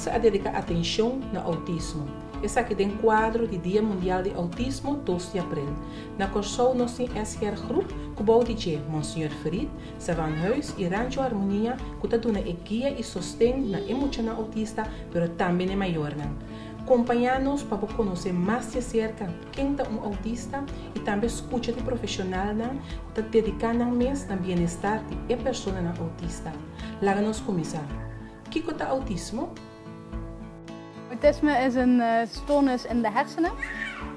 Prensa a dediká atenshon na outismo. Esaki den kuadro di Dia Mundial di Outismo, dos di aprel. Na Kòrsou nos tin SGR Groep ku bou di dje Monseñor Fried, Savanhuis i Rancho Harmonia ku ta duna e guia i sosten na e muchanan outista pero tambe na e mayornan. Kompañá nos pa bo konosé mas di aserka ken ta un outista i tambe skucha di profeshonalnan ku ta dediká nan mes na bienestar di e personanan outista. Laga nos kuminsá. Kiko ta outismo? Autisme is een stoornis in de hersenen,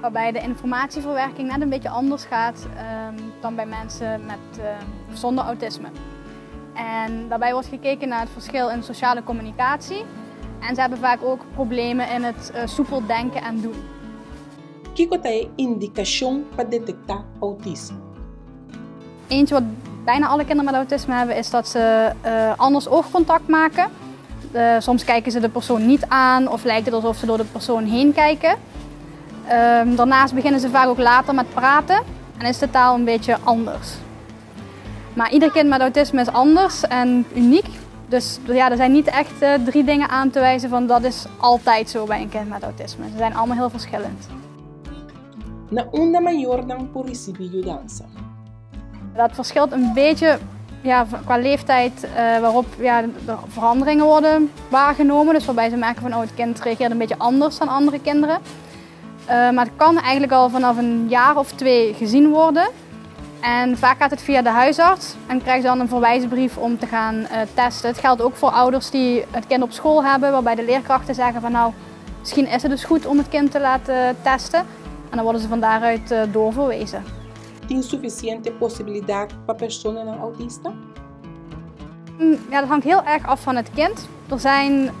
waarbij de informatieverwerking net een beetje anders gaat dan bij mensen met, zonder autisme. En daarbij wordt gekeken naar het verschil in sociale communicatie. En ze hebben vaak ook problemen in het soepel denken en doen. Kiko ta e indikashon pa detektá outismo? Eentje wat bijna alle kinderen met autisme hebben is dat ze anders oogcontact maken. Soms kijken ze de persoon niet aan of lijkt het alsof ze door de persoon heen kijken. Daarnaast beginnen ze vaak ook later met praten en is de taal een beetje anders. Maar ieder kind met autisme is anders en uniek. Dus ja, er zijn niet echt drie dingen aan te wijzen van dat is altijd zo bij een kind met autisme. Ze zijn allemaal heel verschillend. Na unda mayornan por risibí yudansa? Dat verschilt een beetje ja, qua leeftijd waarop ja, de veranderingen worden waargenomen. Dus waarbij ze merken van oh, het kind reageert een beetje anders dan andere kinderen. Maar het kan eigenlijk al vanaf een jaar of 2 gezien worden. En vaak gaat het via de huisarts en krijgen ze dan een verwijsbrief om te gaan testen. Het geldt ook voor ouders die het kind op school hebben, waarbij de leerkrachten zeggen van nou, misschien is het dus goed om het kind te laten testen. En dan worden ze van daaruit doorverwezen. Tin sufisiente posibilidat pa personanan autista? Ja, dat hangt heel erg af van het kind. Er zijn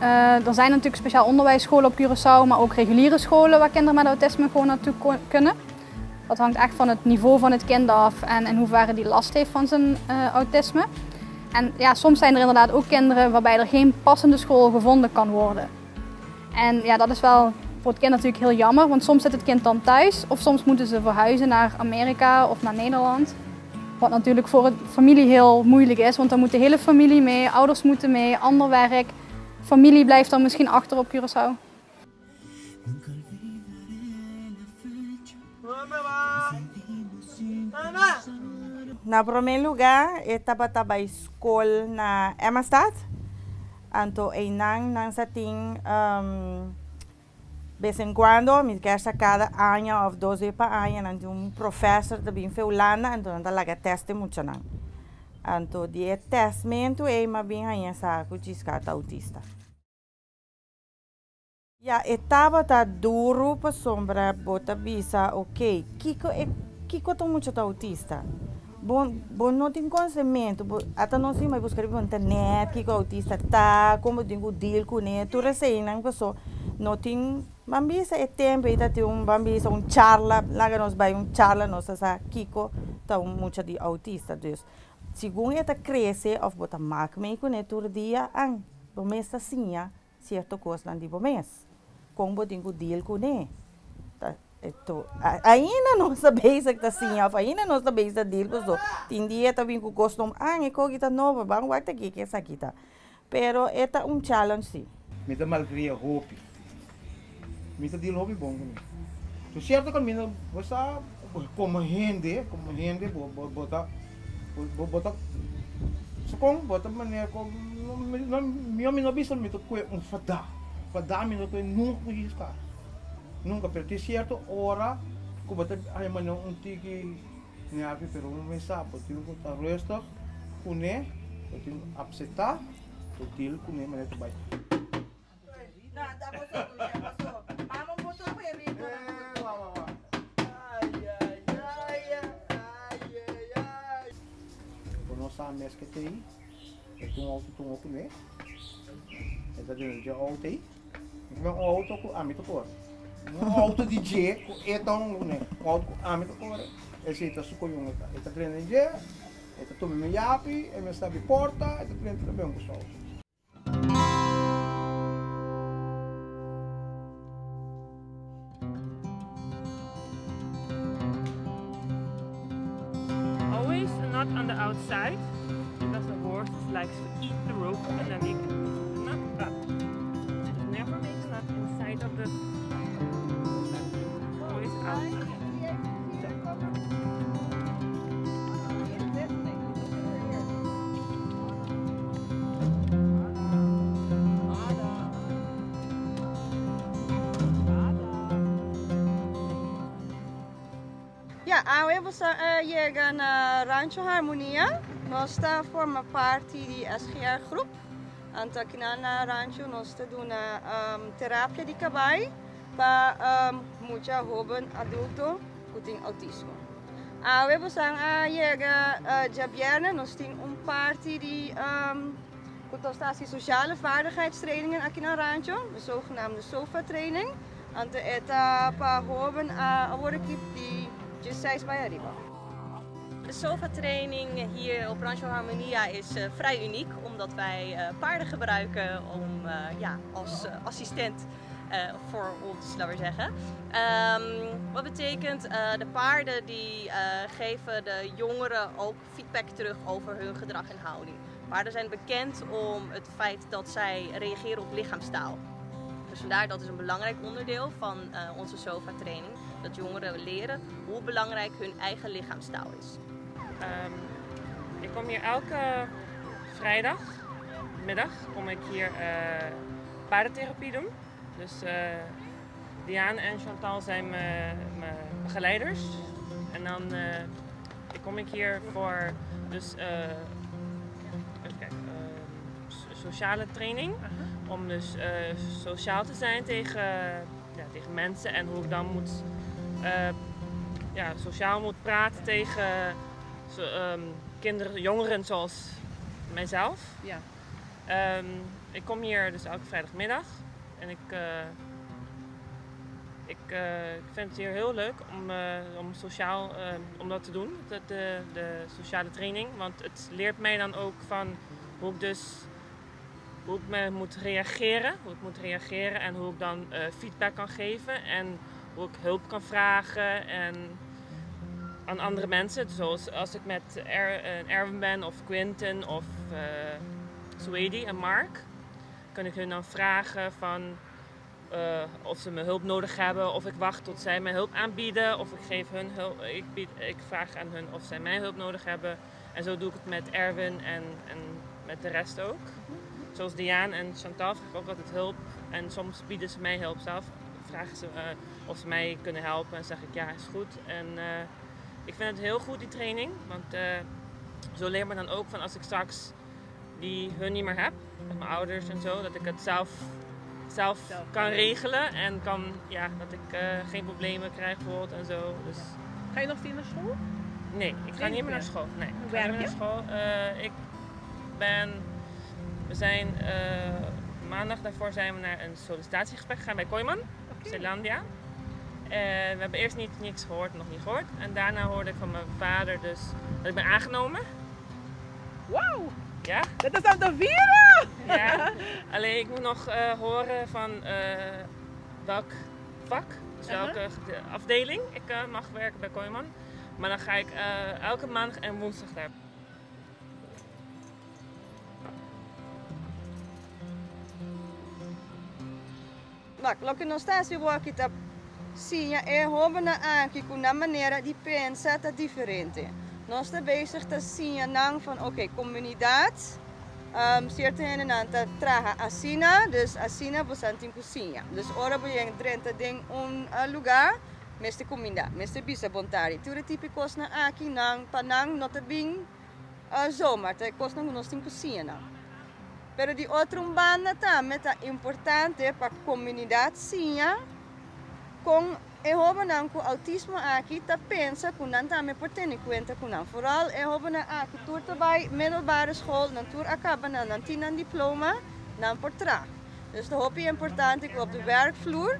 natuurlijk speciaal onderwijsscholen op Curaçao, maar ook reguliere scholen waar kinderen met autisme gewoon naartoe kunnen. Dat hangt echt van het niveau van het kind af en in hoeverre die last heeft van zijn autisme. En ja, soms zijn er inderdaad ook kinderen waarbij er geen passende school gevonden kan worden. En ja, dat is wel voor het kind natuurlijk heel jammer, want soms zit het kind dan thuis of soms moeten ze verhuizen naar Amerika of naar Nederland. Wat natuurlijk voor de familie heel moeilijk is, want dan moet de hele familie mee, ouders moeten mee, ander werk. Familie blijft dan misschien achter op Curaçao. Na promé lugá e tabata bai skol na Emmastad. Anto einan nan sa tin bes en kuando, mi kier sa kada aña òf dos bes pa aña, nan tin un profèser ta bin fe Hulanda, anto nan ta laga tèst e muchanan. Anto di e tèstmentu ei m'a bin haña sa ku Gisca ta outista. Ya, e tabata duru pasobra bo ta bisa, ok, kiko e, kiko ta un mucha ta autista? Bo, bo no tin konosementu, bo ata no siña buska riba internet kiko autista ta, kon bo tin ku deal kuné, tur eseinan paso no tin, ban bisa e tempu ei ta tin un, ban bisa un charla, laga nos bai un charla nos ta sa kiko ta un mucha di autista. Dus, segun e ta krese òf bo ta mak mei kuné tur dia, an, bo mes ta siña Cierto cosnan di bo mes. Con bo tin cu deal cune? Ta ainda nos ta bezig ta siña of ainda nos ta bezig ta deal cu so. Tin dia ta bin cu cos nobo, ah e coki ta nobo, ban wak ta kiko esaki ta. Pero e ta un challenge si. Mi ta malcria hopi. Mi ta deal hopi bon cu mi. Tu cierto caminda bo sa como hende, como hende bo bo ta bo bo ta sukon bo ta manera ku mi mi no bisa mi ta kue un fada, fada mi no kue nunka ku Jesus ka, nunka pero tin cierto ora ku bo ta haña manera un tiki nervio pero bo mes sa bo tin ku ta rustig kuné bo tin ku apseptá bo deal kuné manera ta bai. Bo no sa mes ke t'ei, e tin un outo tungo kuné, e ta duna dje outo ei, mi un outo ku ami ta kore, un outo di dje ku e ta hunga kuné, un outo ku ami ta kore, esei ta su koyon e ta, e ta drenta den dje, e ta tuma mi yapi, e mester abi porta, e ta drenta ta bin ku su outo. Always a knot on the outside because the horse likes to eat the rope and then they can put the knot up. Ja, awe bo sa a yega na Rancho Harmonia. Nos ta forma parti di SGR Groep. Anto akinan na Rancho nos ta duna terapia di kabai pa mucha hoben adulto ku tin autismo. Awe bo san a yega djabièrnè nos tin un parti di ku nos ta hasi sociale vaardigheidstrainingen aki na Rancho, de zogenaamde SOFA training. Anto e ta pa hoben awor aki di diesseis bai ariba. De SOFA training hier op Rancho Harmonia is vrij uniek omdat wij paarden gebruiken om ja, als assistent voor ons, laten we zeggen. Wat betekent, de paarden die geven de jongeren ook feedback terug over hun gedrag en houding. Paarden zijn bekend om het feit dat zij reageren op lichaamstaal. Dus vandaar dat is een belangrijk onderdeel van onze SOFA-training. Dat jongeren leren hoe belangrijk hun eigen lichaamstaal is. Ik kom hier elke vrijdagmiddag kom ik hier paardentherapie doen. Dus Diane en Chantal zijn mijn begeleiders. En dan kom ik hier voor dus, even kijken, sociale training. Om dus sociaal te zijn tegen, ja, tegen mensen en hoe ik dan moet, ja, sociaal moet praten tegen kinderen, jongeren zoals mijzelf. Ja. Ik kom hier dus elke vrijdagmiddag en ik vind het hier heel leuk om sociaal om dat te doen, de sociale training. Want het leert mij dan ook van hoe ik dus, hoe ik me moet reageren, hoe ik moet reageren en hoe ik dan feedback kan geven en hoe ik hulp kan vragen en aan andere mensen. Zoals als ik met Erwin ben of Quinten of Suedi en Mark, kan ik hun dan vragen van of ze me hulp nodig hebben, of ik wacht tot zij mij hulp aanbieden, of ik geef hun hulp, ik vraag aan hun of zij mij hulp nodig hebben. En zo doe ik het met Erwin en met de rest ook. Zoals Diane en Chantal vraag ik ook altijd hulp en soms bieden ze mij hulp zelf. Vragen ze of ze mij kunnen helpen en zeg ik ja, is goed. En ik vind het heel goed die training, want zo leert me dan ook van als ik straks die hun niet meer heb, met mijn ouders en zo, dat ik het zelf kan regelen en kan, ja, dat ik geen problemen krijg bijvoorbeeld en zo. Dus... Ga je nog steeds naar school? Nee, ik ga niet meer naar school. Nee, ik ga niet meer naar school. We zijn maandag daarvoor zijn we naar een sollicitatiegesprek gegaan bij Kooiman, okay. Zeelandia. En we hebben eerst niks gehoord, nog niet gehoord. En daarna hoorde ik van mijn vader dus dat ik ben aangenomen. Wauw! Ja. Dat is aan te vieren! Ja, alleen ik moet nog horen van welk vak, dus welke afdeling ik mag werken bij Kooiman. Maar dan ga ik elke maandag en woensdag daar. Loke nos ta hasi awor ta siña e hobennan aki ku nan manera di pensa ta diferente. Nos ta bezig ta siña nan van oké, komunidat, sierto hendenan ta traha asina, dus asina bosan tin ku siña. Dus ora bo yega drenta den un lugá, mester kuminda, mester bisa bon tardi. Tur e tipo kosnan aki nan pa nan no ta bin zomaar, ta e kosnan ku nos tin ku siña nan. Pero di otro un banda tambe ta importante pa komunidat siña kon e hobennan ku autismo aki ta pensa ku nan tambe por tene kuenta ku nan. Vooral e hobennan aki tur ta bai middelbare school, nan tur a kaba nan, nan tin nan diploma, nan por traha. Dus ta hopi importante ku op de werkvloer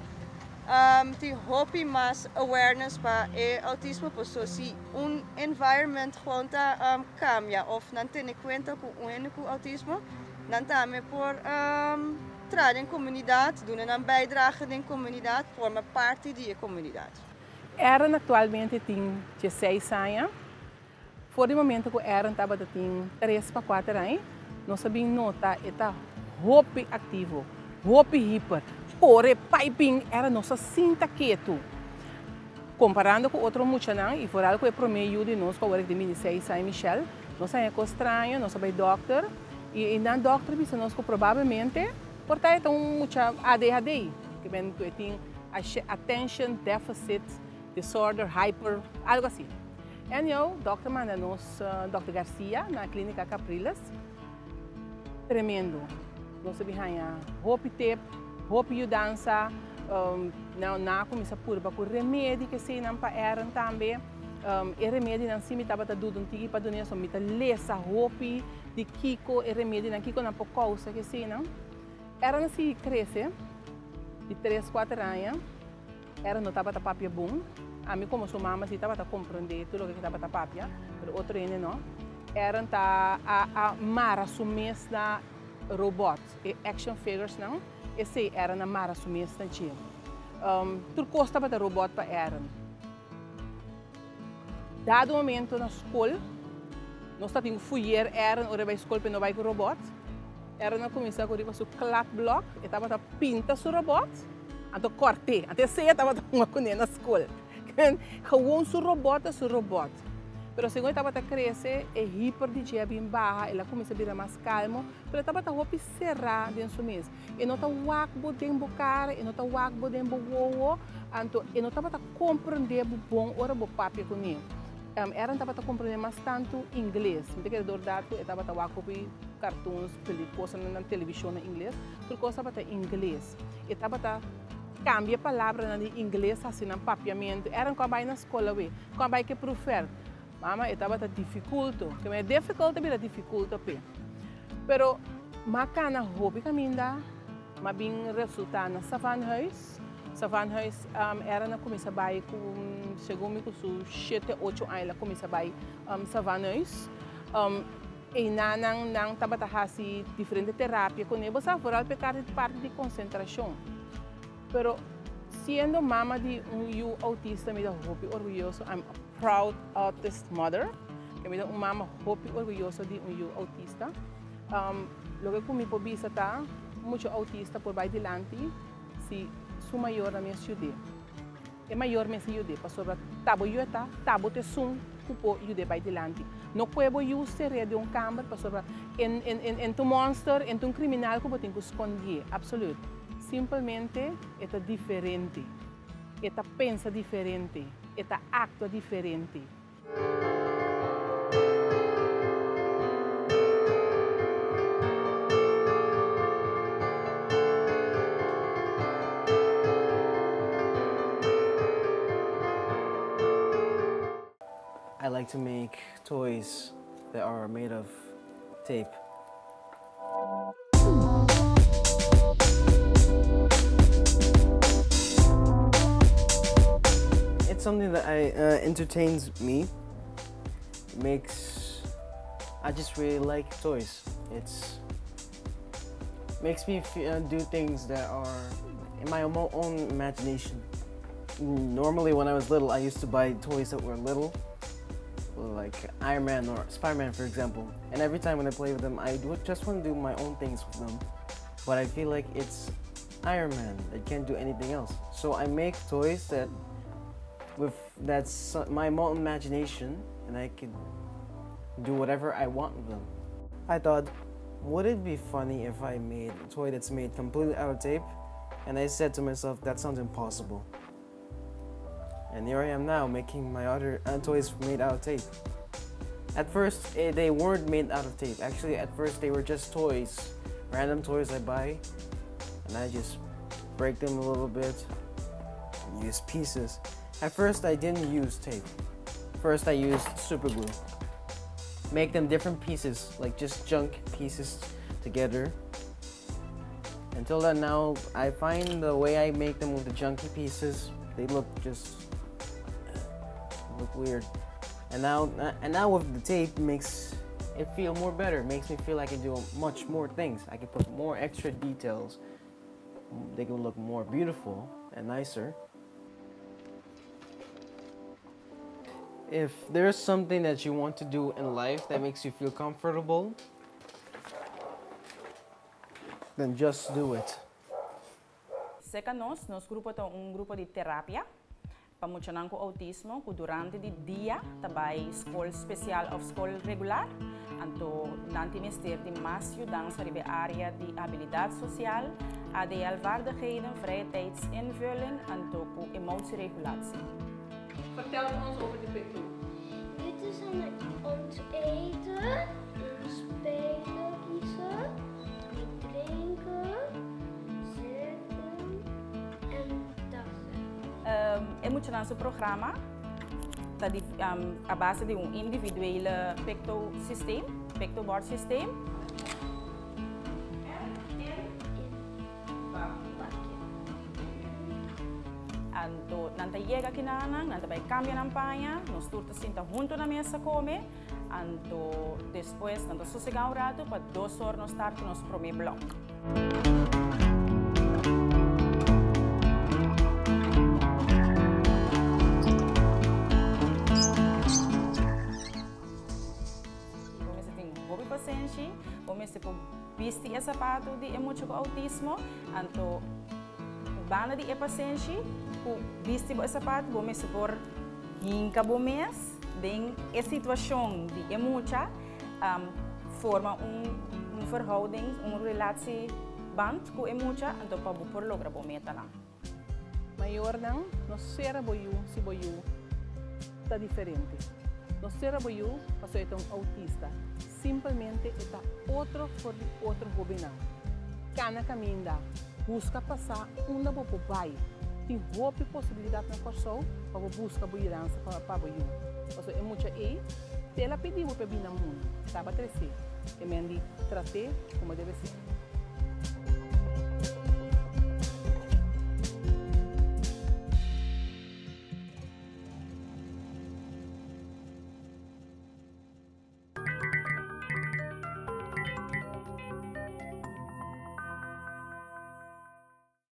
tin hopi mas awareness pa e autismo, pasobra si un environment gewoon ta cambia of nan tene cuenta cu un hende cu autismo, nan tambe por traha den comunidad, duna nan bijdrage den comunidad, forma parti di e comunidad. Aaron actualmente tin 16 aña. For di momento cu Aaron tabata tin 3 pa 4 aña, nos a bin nota e ta hopi activo, hopi hyper, core, piping, Aaron no sa sinta keto. Komparando ku otro muchanan i foral ku e promé yu di nos ku awor di mini seis aña Michelle, nos a haña kos straño, nos a bai dòkter i nan dòkter bisa nos ku probablemente por ta e ta un mucha ADHD, ke men ku e tin attention deficit disorder hyper algo asi. Anyhow, dòkter manda nos dòkter Garcia na Klínika Capriles. Tremendo. Nos a bin haña hopi tip, hopi yudansa. Nan a kuminsá purba ku remedi ku eseinan pa Aaron tambe. E remedinan si mi tabata duda un tiki pa duna, so mi ta lesa hopi di kiko e remedinan, kiko nan por kousa ku eseinan. Aaron a sigui krese di tres, kuater aña. Aaron no tabata papia bon. Ami komo su mama si tabata komprondé tur loke ke tabata papia, pero otro hende no. Aaron ta a a mara su mes na robot, e action figures nan, esei Aaron a mara su mes na dje. Tur kos tabata robot pa Aaron. Dado momento na skol, nos ta tin ku fuyer Aaron ora e bai skol pa e no bai ku robot. Aaron a kuminsá ku riba su kladblok, e tabata pinta su robot, anto kòrt'é. Anto esei e tabata hunga kuné na skol. Gewoon su robot ta su robot. Pero segun e tabata krese, e hiper di dje a bin baha, el a kuminsá bira mas kalmo, pero e tabata hopi será den su mes. E no ta wak bo den bo kara, e no ta wak bo den bo wowo, anto e no tabata komprendé bo bon ora bo papia kuné. Aaron tabata komprendé mas tantu ingles. Mi ta kere dor dat ku e tabata wak hopi cartoons, peli, kosanan na televishon na ingles. Tur kos tabata ingles. E tabata kambia e palabranan di ingles hasi nan papiamentu. Aaron ku a bai na skol awe, ku a bai ke proefwerk. Mama, e tabata difikulto. Ke men difficult a bira difikulto p'e. Pero m'a kana hopi kaminda, m'a bin resultá na Savanhuis. Savanhuis Aaron a kuminsá bai ku, segun mi ku su shete, ocho aña el a kuminsá bai Savanhuis. Einan nan nan tabata hasi diferente terapia kuné. Bo sa vooral p'e parti di konsentrashon. Pero siendo mama di un yu autista mi ta hopi orguyoso, I'm a proud autist mother, ke mi ta un mama hopi orguyoso di un yu autista. Loke ku mi por bisa ta mucha autista por bai dilanti si su mayornan mes yud'é. E mayor mester yud'é pasobra ta bo yu e ta, ta bo ta esun ku por yud'é bai dilanti. No kue bo yu ser'é den un kamber pasobra en ta un monster, en ta un kriminal ku bo tin ku skondié. Absolut. Simpelmente e ta diferente. E ta pensa diferente. E ta aktua diferente. I like to make toys that are made of tape. It's something that I, uh, entertains me. It makes I just really like toys. It's makes me uh, do things that are in my own imagination. Normally, when I was little, I used to buy toys that were little, like Iron Man or Spider-Man, for example. And every time when I play with them, I just want to do my own things with them. But I feel like it's Iron Man. I can't do anything else. So I make toys that with that's my own imagination and I can do whatever I want with them. I thought, would it be funny if I made a toy that's made completely out of tape? And I said to myself, that sounds impossible. And here I am now making my other uh, toys made out of tape. At first, eh, they weren't made out of tape. Actually, at first they were just toys, random toys I buy, and I just break them a little bit and use pieces. At first, I didn't use tape. First, I used super glue. Make them different pieces, like just junk pieces together. Until then, now I find the way I make them with the junky pieces, they look just look weird. And now, and now with the tape makes it feel more better. It makes me feel like I can do much more things. I can put more extra details. They can look more beautiful and nicer. If there's something that you want to do in life that makes you feel comfortable, then just do it. Serka nos, nos grupo ta un grupo di terapia. Pa muchanan ku outismo ku durante di dia ta bai skol spesial òf skol regular, anto nan tin mester di mas yudansa riba e área di abilidat sosial, ADL vaardigheden, vrije tijdsinvulling anto ku emotieregulatie. Vertel ons over de picto. Dit is een om te eten, spelen kiezen, drinken, zitten en dansen. E muchanan su programa ta di a base di un individuele picto systeem, pictobord systeem. Anto nan ta yega kinanan, nan ta bai kambia nan paña, nos tur ta sinta hunto na mesa kome, anto despues nan ta sosegá un ratu pa dos or nos start ku nos promé blòk. Bo mester tin hopi pasenshi, bo mester por bisti e sapatu di e mucha ku outismo, anto banda di e pasenshi ku bisti bo e sapatu bo mester por hinka bo mes den e situashon di e mucha, forma un verhouding, un relatieband ku e mucha, anto pa bo por logra bo metanan. Mayornan, no sera bo yu si bo yu ta diferente. No sera bo yu pasobra e ta un autista. Simpelmente e ta otro for di otro hobennan. Kana kaminda, buska pasá unda bo por bai. Tin hopi posibilidat na Kòrsou pa bo buska bo yudansa pa bo yu. Pasobra e mucha ei, te el a pidi bo pa e bini na mundu, tabata tresé. E men di trat'é komo debe ser.